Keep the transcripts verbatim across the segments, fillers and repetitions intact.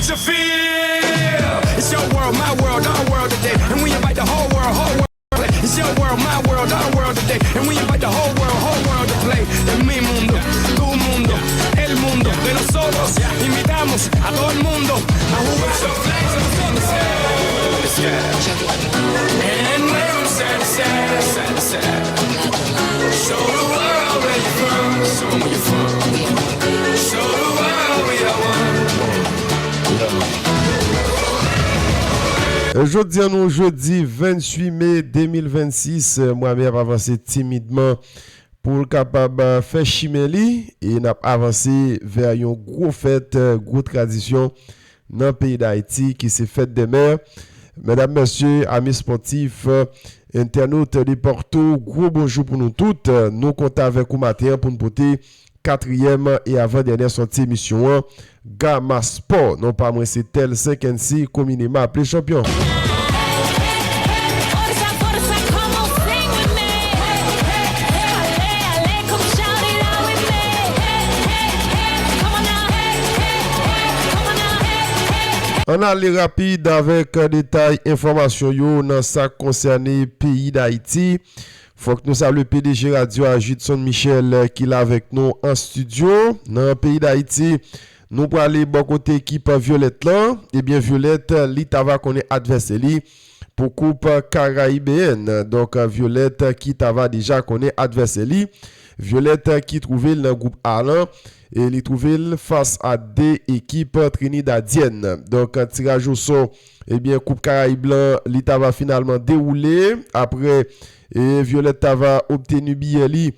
to feel. It's your world, my world, our world today. And we invite the whole world, whole world to play. It's your world, my world, our world today. And we invite the whole world, whole world to play. Es mi mundo, tu mundo, el mundo de nosotros. Invitamos a todo el mundo a jugar. Put your flags up in the sky. And wave 'em side to side, side to side. Show the world where you from. Show 'em where you from. Show the world we are one. Jodi a nou jodi venntuit me de mil vennsis, mwa me ap avanse timidman pou l kapab fè chimen li, e n ap avanse vè yon gwo fèt, gwo tradisyon nan peyi Dayiti ki se fèt dè mè. Medam, mesye, ami spòtif, entènot de partou, gwo bonjou pou nou tout. Nou kontan avèk ou maten an pou n pote katriyèm e avan dènyè sòti emisyon an, Gama Sport. Non pa mwen se Tel Senkensi, komineman aple Chanpyon. Ann ale rapid avèk detay enfòmasyon yo nan sa k konsène peyi Dayiti. Fòk nou salye P D G radyo a, Judson Michel, ki la avèk nou an estidyo. Nan peyi Dayiti, nou prale bò kote ekip Vyolèt lan. Ebyen, Vyolèt, li ta va konnen advèsè li pou Koup Karayibeyèn. Donk, Vyolèt ki ta va deja konnen advèsè li. Vyolèt ki twouve l nan gwoup A lan, e li twouve l fas a de ekip trinidadyèn. Donk, tiraj osò, ebyen, Koup Karayib lan, li ta va finalman dewoule apre, e Vyolèt ta va obteni biyè li,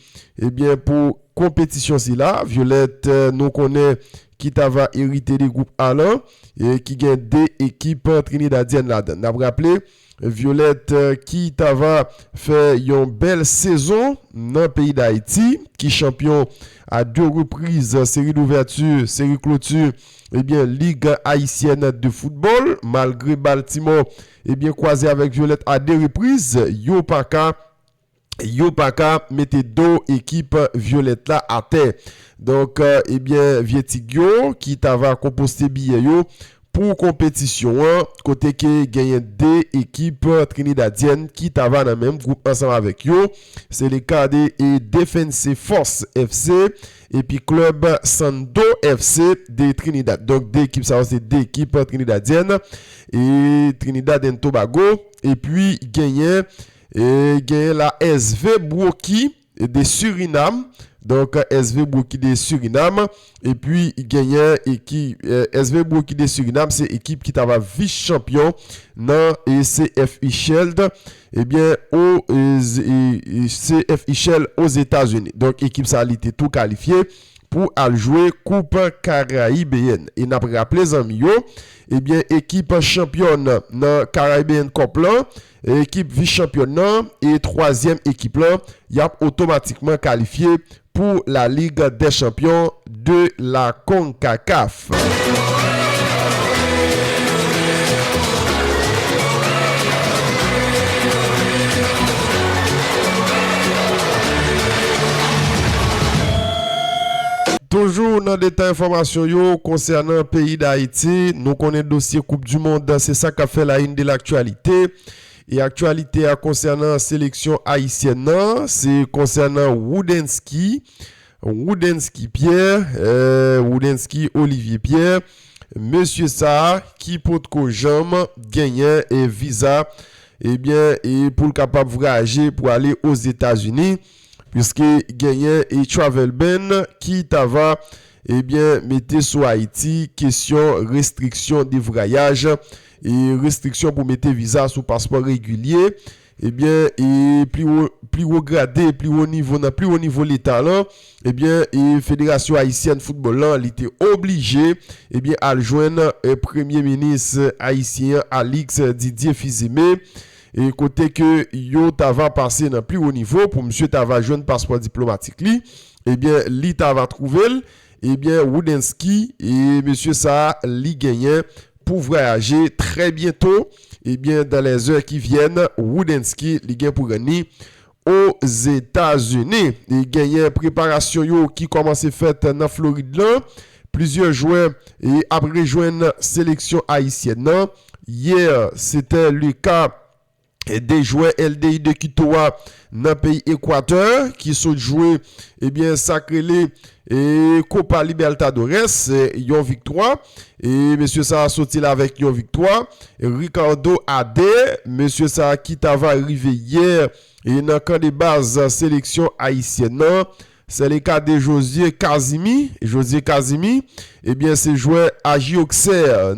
ebyen, pou konpetisyon sila. Vyolèt, eh, nou konnen ki ta va erite de gwoup A lan, e ki gen de ekip trinidadyèn ladan. N ap raple, Vyolèt, eh, ki ta va fè yon bèl sezon nan peyi Dayiti, ki chanpyon a de repriz, seri douvèti, seri kloti, ebyen, Lig Ayisyèn de Foutbòl, malgre Baltimore, ebyen, kwaze avèk Vyolèt a de repriz, yo pa ka, yo pa ka mete do ekip Vyolèt la atè. Donk, eh, ebyen, Vye Tig yo ki ta va konposte biyè yo pou konpetisyon an, kote ke genyen de ekip trinidadyèn ki ta va nan menm gwoup ansanm avèk yo. Se le ka de, e, Defense Force F C epi Club Sando F C de Trinidad. Donk, de ekip sa yo se de ekip trinidadyèn e Trinidad and Tobago. Epi genyen, e, genyen la S V Bwoki de Surinam. Donk, S V Bwoki de Surinam. Epi genyen eki-, eh, S V Bwoki de Surinam, se ekip ki ta va vis chanpyon nan, e, C F Uchel, ebyen, o, e, z-, e, e, C F Uchel Ozetazini. Donk, ekip sa li te tou kalifye pou al jwe Koup Karayibeyèn. E n ap raple zanmi yo, ebyen, ekip chanpyòn nan Caribbean Cup lan, ekip vis chanpyòn nan e twazyèm ekip lan, y ap otomatikman kalifye pour la Ligue des Champions de la CONCACAF. Toujou nan detay enfòmasyon yo konsènan peyi Dayiti, nou konnen dosye Koup di Mond, se sa k ap fè la une de l'actualité. E aktyalite a konsènan seleksyon ayisyèn nan, se konsènan Woudensky, Woudensky Pierre, eh, Woudensky Olivier Pierre. Mesye sa a ki potko janm genyen, eh, viza, ebyen, e pou l kapab vwayaje pou ale Ozetazini, piske genyen, eh, travel ban ki ta va, ebyen, mete sou Ayiti kesyon restriksyon de vwayaj e restriksyon pou mete viza sou paspò regilye. Ebyen, e pli wo, pli wo grade, pli wo nivo, nan pli wo nivo leta lan, ebyen, e Federasyon Ayisyèn Foutbòl lan, li te oblije, ebyen, al jwenn, e, Premye Minis ayisyen an, Alix Didier Fils-Aimé, e kote ke yo ta va pase nan pli wo nivo pou misye ta va jwenn paspò diplomatik li. Ebyen, li ta va twouve l. Ebyen, Woudensky, e mesye sa a, li genyen pou vwayaje trè byento. Ebyen, dans les heures qui viennent, Woudensky, li gen pou rann li Ozetazini. E genyen preparasyon yo ki kòmanse fèt nan Florid lan. Plizyè jwè e ap rejwenn seleksyon ayisyèn nan. Yè, se te le ka de jwè L D I de Quito a nan peyi Ekwatè ki sot jwe, ebyen, sa k rele e Copa Libertadores, e, yon viktwa. E mesye sa a soti la avèk yon viktwa. Ricardo Ade, mesye sa a ki ta va rive yè e nan kan de baz seleksyon ayisyèn nan. Se le ka de Josué Casimir. Josué Casimir, ebyen, se jwè Ajax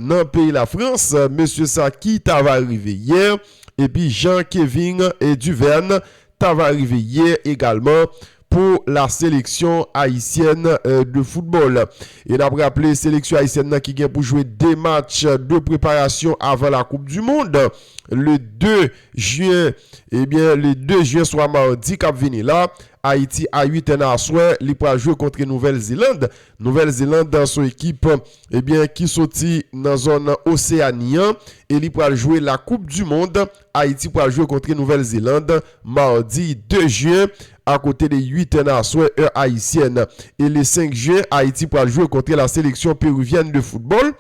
nan peyi Lafrans. Mesye sa ki ta va rive yè. Epi Jean Kevin e Duverne ta va rive yè egalman pou la seleksyon ayisyèn, euh, de football. E n ap raple, seleksyon ayisyèn nan ki gen pou jwe de match de preparasyon avan la Coupe du Monde. Le de jen, ebyen, le de jen, swa madi k ap vini la, Ayiti a uit è nan aswè, li pral jwe kont Nouvèl Zeland. Nouvèl Zeland, se yon ekip, ebyen, ki soti nan zòn Oseani an, e li pral jwe la Coupe du Monde. Ayiti pral jwe kont Nouvèl Zeland madi de jen, akote de uit è nan aswè, è ayisyèn. E le senk jen, Ayiti pral jwe kont la seleksyon peruvyèn de football.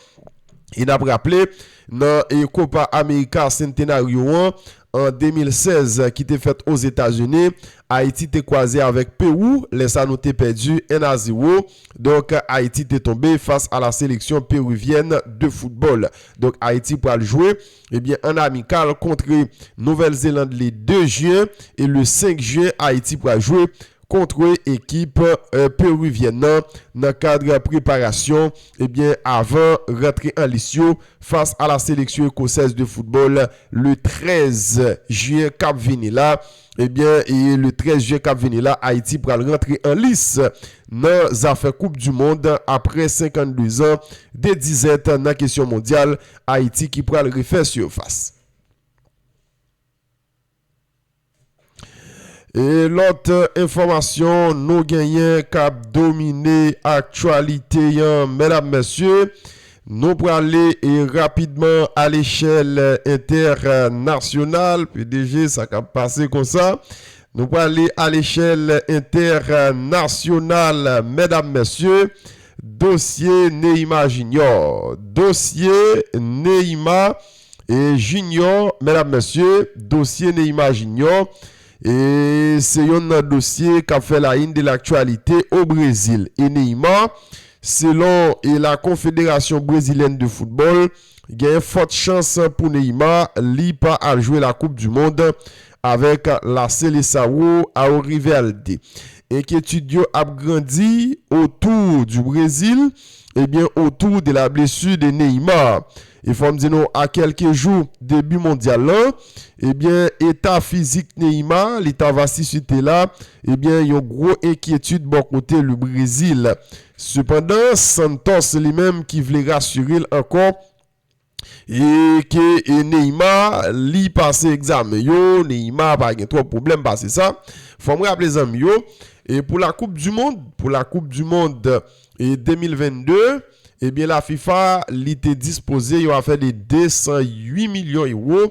E n ap raple, nan, e, Copa America Centenario an, an de mil sèz, ki te fèt Ozetazini, Ayiti te kwaze avèk Pewou, lè sa nou te pèdi en a zewo. Donk, Ayiti te tonbe fas a la seleksyon peruvyèn de football. Donk, Ayiti pral jwe, ebyen, an amikal kont Nouvèl Zeland le de jen, e le senk jen, Ayiti pral jwe kont ekip, euh, peruvyèn nan, nan kad preparasyon, ebyen, avan rantre an lis yo fas a la seleksyon ekosèz de football le trèz jen k ap vini la. Ebyen, e le trèz jen k ap vini la, Ayiti pral rantre an lis nan zafè Coupe du Monde apre senkannde zan de dizèt nan kesyon mondyal. Ayiti ki pral refè sirfas. E lòt enfòmasyon nou genyen k ap domine aktyalite an, medam, mesye, nou prale e rapidman a lechèl entènasyonal. P D G, sa k ap pase konsa? Nou prale a lechèl entènasyonal, medam, mesye, dosye Neymar Junior. Dosye Neymar e Junior, medam, mesye, dosye Neymar Junior, e se yonn nan dosye k ap fè la une de l'actualité au Brésil. E Neymar, selon, e, la Confédération Brésilienne de Football, gen fòt chans pou Neymar, li pa al jwe la Coupe du Monde avèk la Seleção ao Rivalde. Enkyetid yo ap grandi autour du Brésil, ebyen, autour de la blessure de Neymar. E fò m di nou, a kèlke jou debi mondyal lan, ebyen, eta fizik Neymar, li ta va sisite la, ebyen, yon gwo enkyetid bò kote le Brésil. Sepandan, Santos, li menm, ki vle rasire l ankò, e ke, e, Neymar, li pase egzamen yo, Neymar pa gen twòp pwoblèm pase sa. Fò m raple zanmi yo, e pou la Coupe du Monde, pou la Coupe du Monde, e de mil vennde, ebyen, la FIFA, li te dispoze yon afè de de san uit milyon ewo,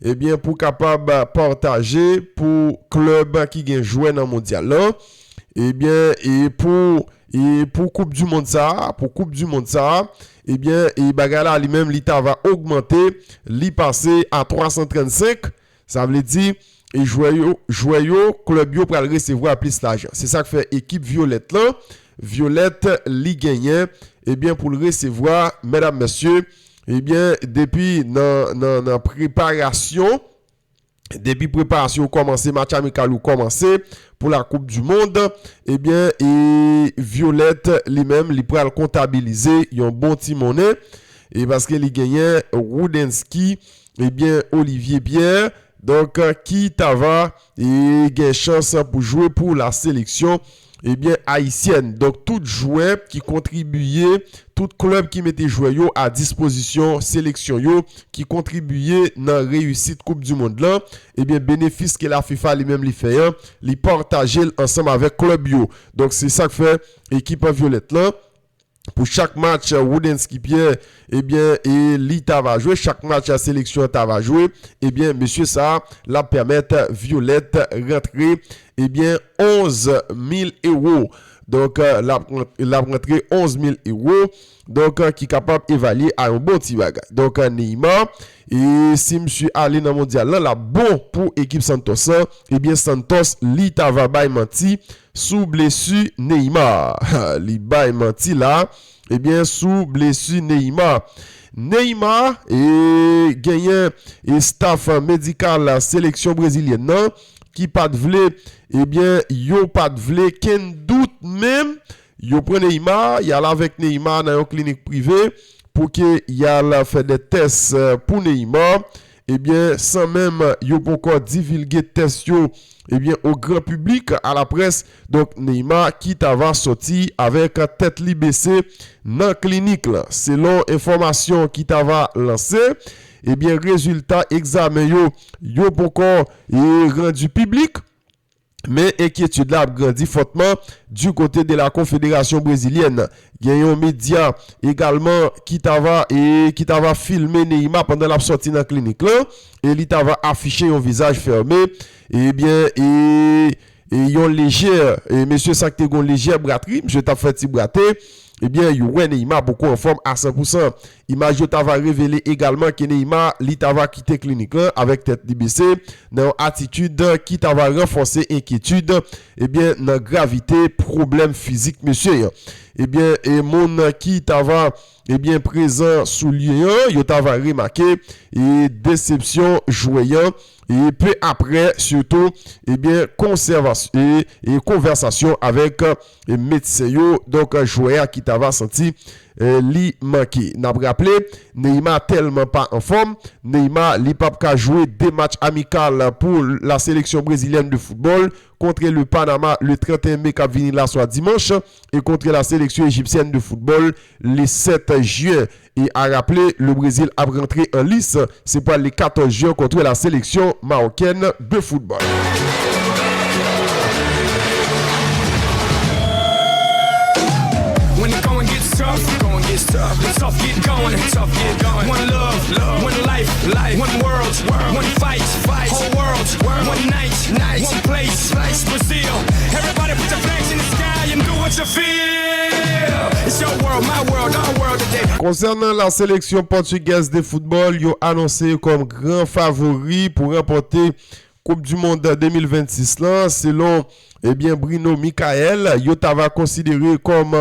ebyen, pou kapab pataje pou klèb ki gen jwè nan mondyal lan. Ebyen, e pou, e pou Coupe du Monde sa a, pou Coupe du Monde sa a, ebyen, e bagay la li menm, li ta va ogmante, li pase a twa san trannsenk, sa vle di, e jwè yo, jwè yo, klèb yo pral resevwa plis lajan. Se sa k fè ekip Vyolèt lan, Vyolèt, li genyen, ebyen, pou l resevwa, medam, mesye, ebyen, depi nan, nan, nan preparasyon, depi preparasyon yo kòmanse, match amikal yo kòmanse pou la Coupe du Monde, ebyen, e Vyolèt, li menm, li pral kontabilize yon bon ti monnen, e paske li genyen Rudensky, ebyen, Olivier Pierre, donk, ki ta va, e, gen chans pou jwe pou la seleksyon, ebyen, ayisyèn. Donk, tout jwè ki kontribiye, tout klèb ki mete jwè yo a dispozisyon seleksyon yo, ki kontribiye nan reyisit Coupe du Monde lan, ebyen, benefis ke la FIFA li menm li fè an, li pataje l ansanm avèk klèb yo. Donk, se sa k fè ekip an vyolèt lan, pou chak match, Rudensky Pierre, ebyen, e li ta va jwe, chak match a seleksyon an ta va jwe, ebyen, mesye sa a, l ap pèmèt Vyolèt rantre, ebyen, onz mil ewo. Donk, eh, l ap rant-, l ap rantre onz mil ewo. Donk, eh, ki kapab evalye a yon bon ti bagay. Donk, eh, Neymar, e si misye ale nan mondyal lan, l ap bon pou ekip Santos lan. Ebyen, Santos, li ta va bay manti sou blesi Neymar. Li bay manti la, ebyen, sou blesi Neymar. Neymar, e genyen, e staff medikal seleksyon brezilyèn nan, ki pa t vle, ebyen, yo pa t vle kenn dout menm. Yo pran Neymar, y al avèk Neymar nan yon klinik prive pou ke y al fè de tès, eh, pou Neymar. Ebyen, san menm yo poko divilge tès yo, ebyen, o gran piblik, a la près. Donk, Neymar ki ta va sòti avèk tèt li bese nan klinik lan. Selon enfòmasyon ki ta va lanse, ebyen, rezilta egzamen yo, yo poko, e, randi piblik. Men enkyetid la ap grandi fòtman du côté de la Confédération Brésilienne. Gen yon medya egalman ki ta va, e, ki ta va filme Neymar pandan l ap sòti nan klinik lan, e li ta va afiche yon vizaj fèmen, ebyen, e, e yon lejè, e mesye sa ki te gon lejè bratri, misye t ap fè ti brate, ebyen, yo wè Neymar poko anfòm a san pou san. Imaj yo ta va revele egalman ke Neymar, li ta va kite klinik lan avèk tèt li bese, nan yon atitid ki ta va ranfòse enkyetid, ebyen, nan gravite pwoblèm fizik mesye an. Ebyen, e moun ki ta va, ebyen, prezan sou lye an, yo ta va remake, e desepsyon jwè an, e pe aprè, sitou, ebyen, konsèvas-, e, e konvèsasyon avèk, e medsen yo. Donk, jwè a ki ta va santi, e, li manke. N ap raple, Neymar tèlman pa anfòm, Neymar, li p ap ka jwe de match amikal pou la sélection brésilienne de football contre le Panama le trente et un mai k ap vini la, swa dimanch, e contre la sélection égyptienne de football le sept juin. E a raple, le Brésil ap rantre an lis, se pral le quatorze juin contre la sélection marocaine de football. When the going gets tough, going gets tough, the tough get going, tough get going. One love, love, one life, life, one world, world, one fight, fight, whole world, world, one night, night, one place, place, Brazil. Everybody put your flags in the sky and do what you feel. It's your world, my world, our world today. Konsènan la seleksyon pòtigèz de foutbòl, yo anonse kòm gran favori pou ranpòte Koup di Mond de mil vennsis lan, selon, ebyen, Bruno Michael, yo ta va konsidere kòm,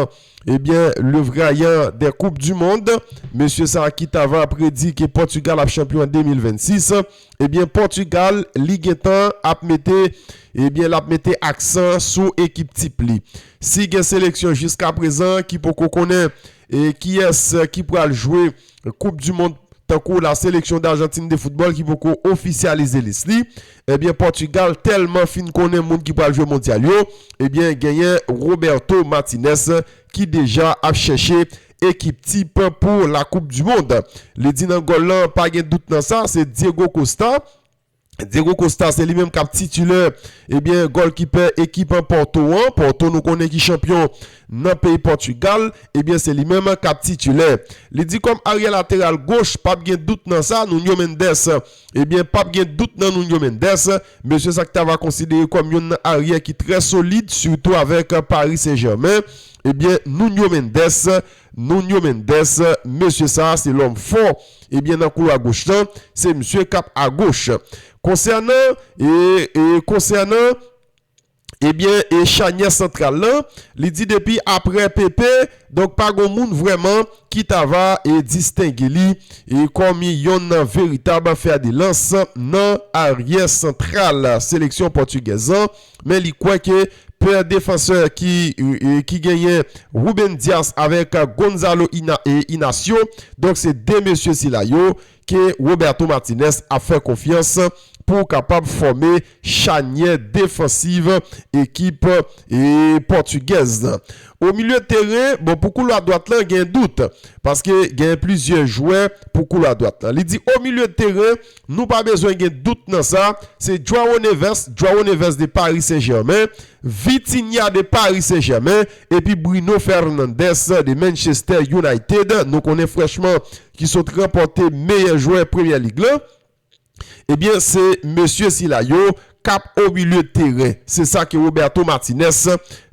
ebyen, le Vrayan de Koup di Mond. Mesye sa a ki ta va predi ke Pòtigal ap chanpyon an de mil vennsis, ebyen, Pòtigal, li gentan ap mete, ebyen, l ap mete aksan sou ekip tip li. Si gen seleksyon jiskaprezan ki poko konnen, e, kiyès ki pral jwe Koup di Mond, tankou la sélection d'Argentine de football ki poko ofisyalize lis li, ebyen, Pòtigal tèlman fin konnen moun ki pral jwe mondyal yo, ebyen, genyen Roberto Martinez ki deja ap chèche ekip tip pou la Coupe du Monde. Li di nan gòl lan, pa gen dout nan sa, se Diego Costa. Diego Costa, se li menm k ap titilè, ebyen, gòlkipè ekip Porto an. Porto, nou konnen ki chanpyon nan peyi Pòtigal, ebyen, se li menm k ap titilè. Li di kòm aryè lateral goch, p ap gen dout nan sa, Nuno Mendes, ebyen, p ap gen dout nan Nuno Mendes. Mesye sa ki ta va konsidere kòm youn nan aryè ki trè solid, sitou avèk Paris Saint-Germain, ebyen, Nuno Mendes, Nuno Mendes, mesye sa a, se lòm fò. Ebyen, nan koulwa goch lan, se misye k ap agoch. Konsènan, e, e, konsènan, ebyen, e chanyè santral lan, li di depi aprè Pepe, donk pa gon moun vrèman ki ta va, e, distenge li, e, kòm yonn nan veritab fè de lans nan aryè santral seleksyon pòtigèz lan, men li kwè ke pè defansè ki, e, ki genyen Ruben Dias avèk Gonzalo Ina-, e, Inacio. Donk, se de mesye sila yo ke Roberto Martinez ap fè konfyans pou kapab fòme chanyè defansiv ekip, e, pòtigèz lan. O milye teren, bon, pou koulwa dwat lan, gen dout, paske gen plizyè jwè pou koulwa dwat lan. Li di, o milye teren, nou pa bezwen gen dout nan sa, se Joao Neves, Joao Neves de Paris Saint-Germain, Vitinha de Paris Saint-Germain, epi Bruno Fernandes de Manchester United, nou konnen frèchman ki sot ranpòte meyè jwè Premyè Lig lan. Ebyen, se mesye sila yo k ap o milye teren. Se sa ke Roberto Martinez,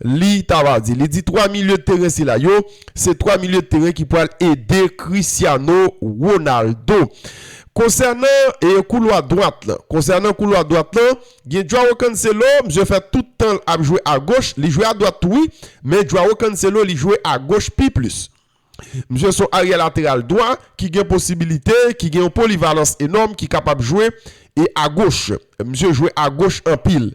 li ta va di. Li di twa milye teren sila yo, se twa milye teren ki pral ede Cristiano Ronaldo. Konsènan, e, koulwa dwat lan, konsènan koulwa dwat lan, gen Joao Cancelo, misye fè tout tan l ap jwe agoch, li jwe adwat tou wi, men Joao Cancelo li jwe agoch pi plis. Misye se yon aryè lateral dwa ki gen posibilite, ki gen yon polivalans enòm, ki kapab jwe e agoch. Misye jwe agoch anpil.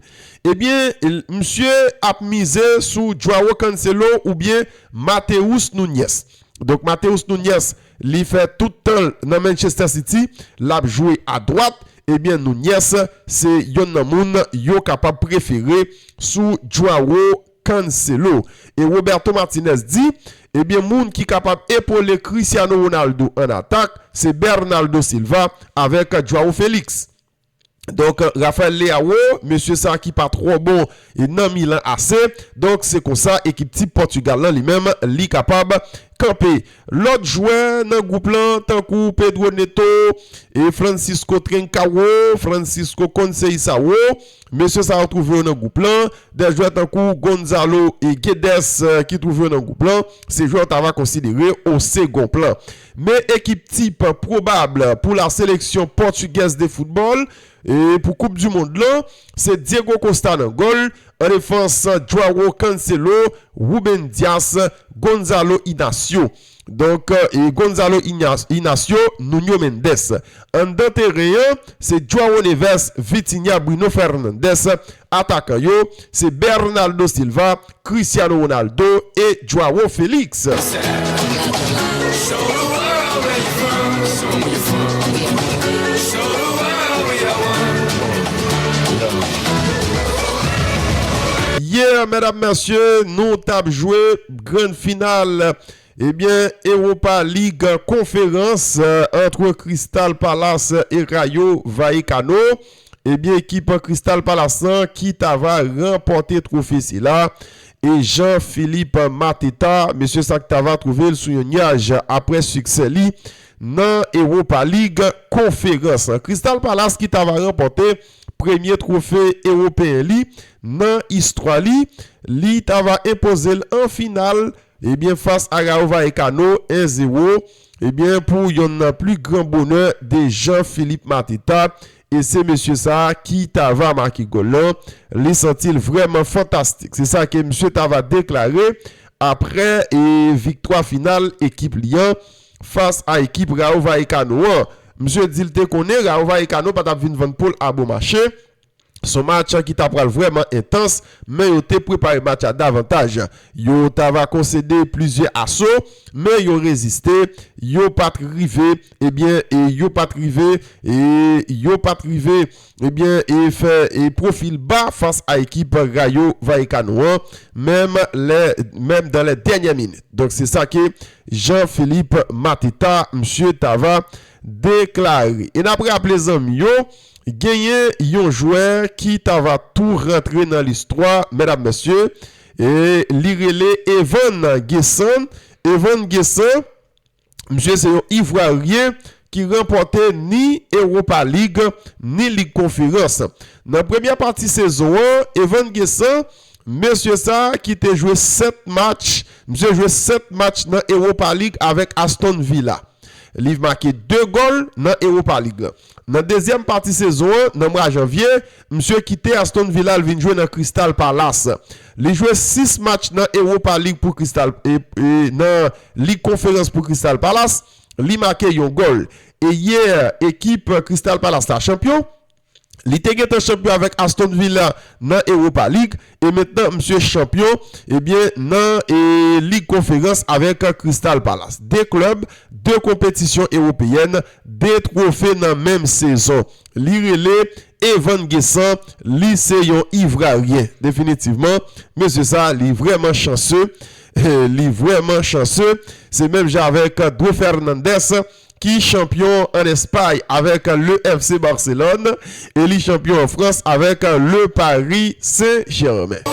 Ebyen, l-, misye ap mize sou Joao Cancelo oubyen Mateus Nuñez. Donk, Mateus Nuñez, li fè tout tan l nan Manchester City, l ap jwe adwat. Ebyen, Nuñez se yonn nan moun yo kapab prefere sou Joao Cancelo. E Roberto Martinez di, ebyen, moun ki kapab epole Cristiano Ronaldo an atak, se Bernardo Silva avèk Joao Felix. Donk, Rafael Leao, mesye sa ki pa twò bon e nan Milan A C. Donk, se konsa ekip tip Pòtigal lan li menm, li kapab kanpe. Lòt jwè nan gwoup lan, tankou Pedro Neto, e Francisco Trincao, Francisco Conceição, mesye sa yo twouve yo nan gwoup lan. De jwè tankou Gonzalo e Guedes, eh, ki twouve yo nan gwoup lan, se jwè yo ta va konsidere o segon plan. Men ekip tip pwobab pou la sélection portugaise de football, e pou Koup di Mond lan, se Diego Costa nan gòl, an defans, Joao Cancelo, Ruben Dias, Gonzalo Inacio. Donk, e Gonzalo Inas-, Inacio, Nuno Mendes. Anndan teren an, se Joao Neves, Vitinha, Bruno Fernandes. Atakan yo, se Bernardo Silva, Cristiano Ronaldo e Joao Felix. Yè, medam, mesye, nou t ap jwe grann final, ebyen, Europa League konferans, eh, ant Crystal Palace e Rayo Vallecano. Ebyen, ekip Crystal Palace lan ki ta va ranpòte twofe sila. E Jean-Philippe Mateta, mesye sa ki ta va twouve l sou yon nyaj apre siksè li nan Europa League konferans. Crystal Palace ki ta va ranpòte premye twofe ewopeyen li nan istwa li. Li ta va enpoze l an final, ebyen, fas a Rayo Vallecano, en zewo. Ebyen, pou yonn nan pli gran bonè de Jean-Philippe Mateta, e se mesye sa a ki ta va make gòl lan. Li santi l vrèman fantastik. Se sa ke misye ta va deklare apre, e, viktwa final ekip li an fas a ekip Rayo Vallecano an. Misye di l te konnen Rayo Vallecano pa t ap vin vann poul a bon mache. Se yon match ki ta pral vrèman entans, men yo te prepare match la davantaj. Yo ta va konsede plizyè aso, men yo reziste, yo pa t rive, ebyen, e yo pa t rive, e yo pa t rive, ebyen, e fè, e pwofil ba fas a ekip Rayo Vallecano an, menm lè, menm dan lè dènyè minit. Donk, se sa ke Jean-Philippe Mateta, misye ta va deklare. E n ap raple zanmi yo, genyen yon jwè ki ta va tou rantre nan listwa, medam, mesye, e li rele Evan Gerson. Evan Gerson, misye se yon Ivoiryen ki ranpòte ni Europa League, ni Lig Konferans. Nan premyè pati sezon an, Evan Gerson, mesye sa ki te jwe sèt match, misye jwe sèt match nan Europa League avèk Aston Villa. Li make de gòl nan Europa League lan. Nan dezyèm pati sezon an, nan mwa janvye, misye kite Aston Villa, l vin jwe nan Crystal Palace. Li jwe sis match nan Europa League pou Crystal, e, e nan Lig Konferans pou Crystal Palace, li make yon gòl. E yè, ekip Crystal Palace la chanpyon. Li te gentan chanpyon avèk Aston Villa nan Europa League, e mentnan misye chanpyon, ebyen, nan, e, Lig Konferans avèk Crystal Palace. De klèb, de konpetisyon ewopeyèn, de twofe nan menm sezon. Li rele Evan Gerson, li se yon Ivoiryen. Definitivman, mesye sa, li vrèman chanse. Li vrèman chanse. Se menm jan avèk Dro Fernandes, ki chanpyon an Espay avèk le F C Barcelone e li chanpyon an Frans avèk le Paris Saint-Germain.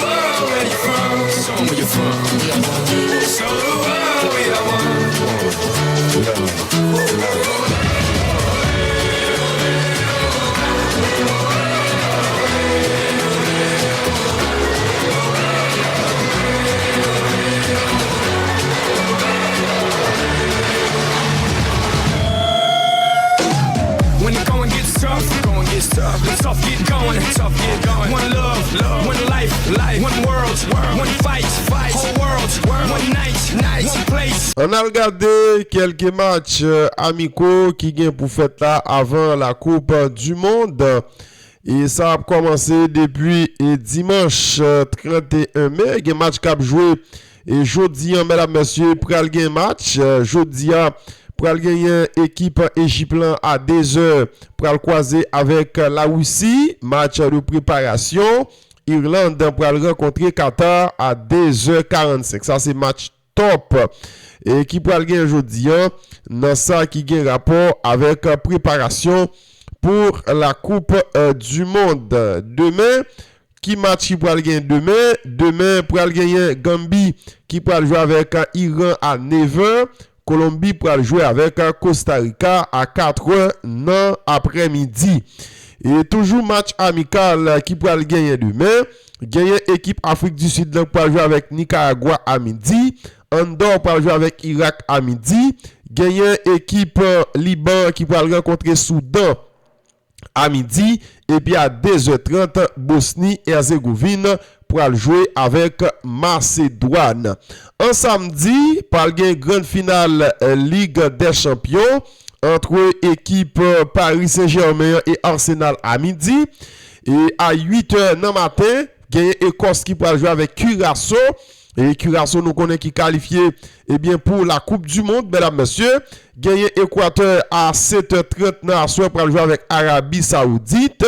It's tough, get going, tough, get going. One love, love, one life, life, one world, world, one fight, fight, whole world, world, one night, night, one place. Ann al gade kèlke match, euh, amiko ki gen pou fèt la avan la Coupe du Monde. E sa ap kòmanse depi, e, dimanch, euh, trant e en me. Gen match k ap jwe, e, jodi a, medam, mesye, pral gen match. Euh, jodi a, pral genyen ekip Ejip lan a de zè, pral kwaze avèk Larisi. Match de préparation. Irland pral rankontre Qatar a de zè karannsenk. Sa se match top, e ki pral gen jodi a nan sa ki gen rapò avèk preparasyon pou la Coupe, euh, du Monde. Demen, ki match ki pral gen demen? Demen, pral genyen Ganbi ki pral jwe avèk Iran a nèf è. Kolonbi pral jwe avèk Costa Rica a kat è nan aprèmidi. E toujou match amikal ki pral genyen demen. Genyen ekip Afrik di Sid lan pral jwe avèk Nikaragwa a midi. Andò pral jwe avèk Irak a midi. Genyen ekip, euh, Liban ki pral rankontre Soudan a midi. Epi a de zè trant, Bosni Erzegovin pral jwe avèk Masedwàn. An samdi, pral gen gran final, euh, Lig dè Chanpyon ant ekip, euh, Paris Saint-Germain e Arsenal a midi. E a uit è nan maten, genyen Ekòs ki pral jwe avèk Kiraso. E Kiraso, nou konnen, ki kalifye, ebyen, pou la Coupe du Monde, medam, mesye. Genyen Ekwatè a sèt è trant nan aswè pral jwe avèk Arabi Sawoudit.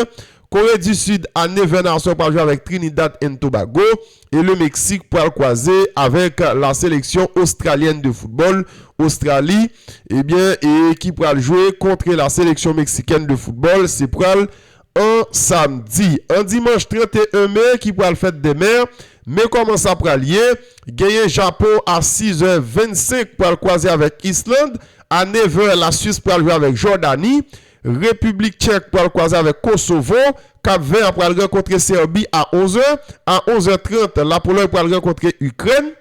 Kore di Sid a nèf è nan aswè pral jwe avèk Trinidad and Tobago. E le Meksik pral kwaze avèk la sélection australienne de football, Ostrali, ebyen, e ki pral jwe kont la sélection mexicaine de football. Se pral an samdi. An dimanch trant e en me ki pral fèt demen, men kòman sa pral ye? Genyen Japon a sis è vennsenk pral kwaze avèk Island. A nèf è, Laswis pral jwe avèk Jòdani. Repiblik Tchèk pral kwaze avèk Kosovo. Kap Vè pral rankontre Sèbi a onz è. A onz è trant, Lapolòy pral rankontre Ikrèn.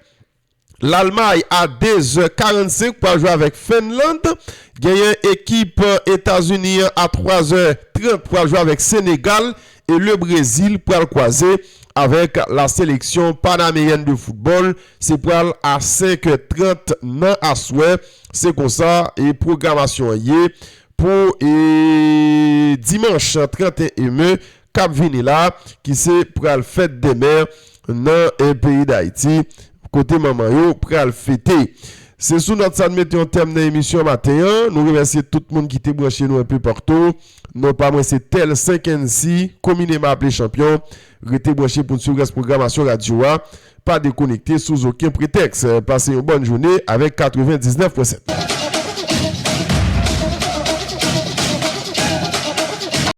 Lalmay a de zè karannsenk pral jwe avèk Fenland. Genyen ekip Etazini an a twa zè trant pral jwe avèk Senegal. E le Brezil pral kwaze avèk la sélection panaméyèn de football. Se pral a senk è trant nan aswè. Se konsa e pwogramasyon an ye pou, e, dimanch trant e en me k ap vini la, ki se pral fèt demen nan, e, peyi Dayiti, kote manman yo pral fete. Se sou nòt sa n mete yon tèm nan emisyon maten an. Nou remèsye tout moun ki te branche nou enpe patou. Non pa mwen se Tel Senkensi, komineman aple Chanpyon. Rete branche pou n swiv rès pwogramasyon radyo a. Pa dekonekte sou okenn pretèks. Pase yon bòn jounen avèk katrevendiznèf pwen sèt.